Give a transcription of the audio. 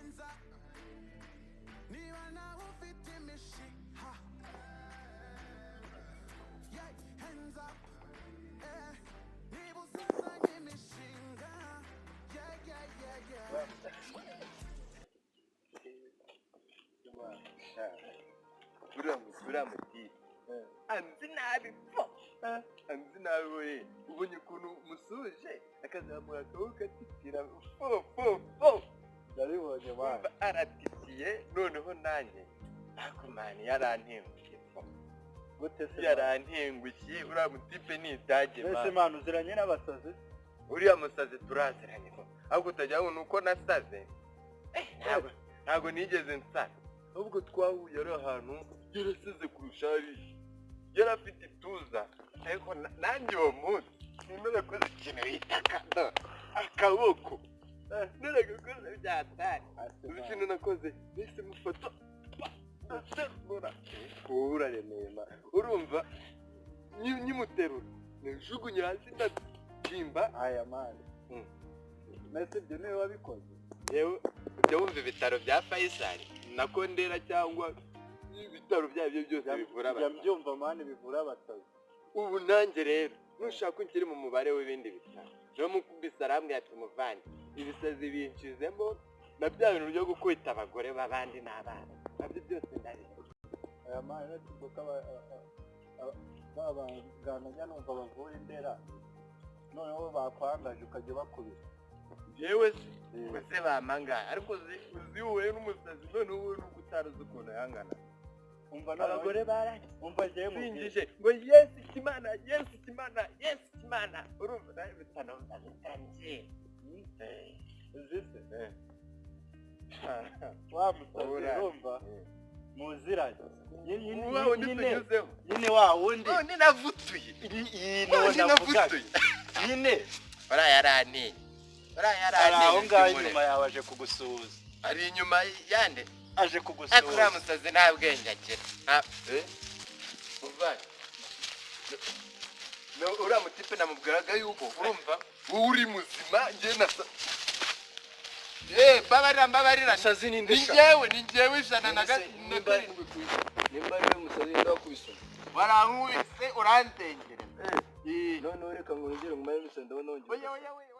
Hands up. Niba nawe ufite imishiha. Yeah, hands up. Eh. Niba usizanye imishinga. Yeah. Uriya mutipe anzi nabi pfa, anzi nabi we. Ubonye ukuntu musuje akazamura akaboko atitira fo fo fo? Ndabibonye, man. Urumva aratitiye. Noneho nanjye ariko, man, yarantengushye pfa. Gute se? Yarantengushye uriya mutipe, ni idage. Mbese man. Man, uziranye n'abasazi? Uriya musazi turaziranye ko ahubwo utagira ngo ni uko nasaze. Ntabwo nigeze nsara, ahubwo twahuye ari ahantu yarasaze kurusha hariya, yari afite ituza. Ariko nanjye uwo munsi narakoze ikintu bita akaboko, naragakoze byatari. Uzi ikintu nakoze? Nahise mufata ndaterura. Wowe uraremeye, man. Urumva nyimuterura najugunye hasi ndabyimba. Aya, man. Mbese ibyo niwe wabikoze? Yewe, ujya wumva ibitaro bya Faisal nako Ndera cyangwa ibitaro byabyo byose bivura Njya abasazi? mbyumva, man, bivura abasazi. Ubu nanjye rero nushaka unshyire mu mubare w'ibindi bitaro. Niyo mukubise arambwira ati: "Muvandi, ibisazi binshizemo na bya bintu byo gukubita abagore b'abandi n'abana nabyo byose ndabizi." Aya, man, uretse ko ba baganga njya numva bavura indera, noneho bakwangaje ukajya ubakubita. Yewe se, ubwo se bamangaye? Ariko uzi wowe n'umusazi, noneho wowe nuko utari uzi ukuntu yangana. Umva noneho. Abagore barangije Umva, njyewe mubwire. Singije ngo "Yesu Kimana, Yesu Kimana, Yesu Kimana." Urumva nawe bitanumva bitangiye. Uzi se, wa musazi, urumva muziranye Wa wundi nyine tunyuzeho? Nyine wa wundi. None navutuye. Iyi None niwo navugaga. navutuye. Nyine. Uriya yarantiye, uriya Ari yarantiye. aho ngaho inyuma yawe, aje kugusuhuza. Ari inyuma yande? Aje Ariko uriya kugusuhuza. musazi nta bwenge agira. Umva. No, uriya mutipe namubwiraga yuko urumva wowe uri muzima, njye nasa. Mbabarira, mbabarira. Musazi ni Ni nde sha? njyewe, ni njyewe, ijana na None se na karindwi ku ijana. Nimba ari we musazi, nde wakubise? Warankubise uranzengereza. Noneho reka ngo nongere ngumane n'umusazi, ndabona wongeye. Oya, oya, oya.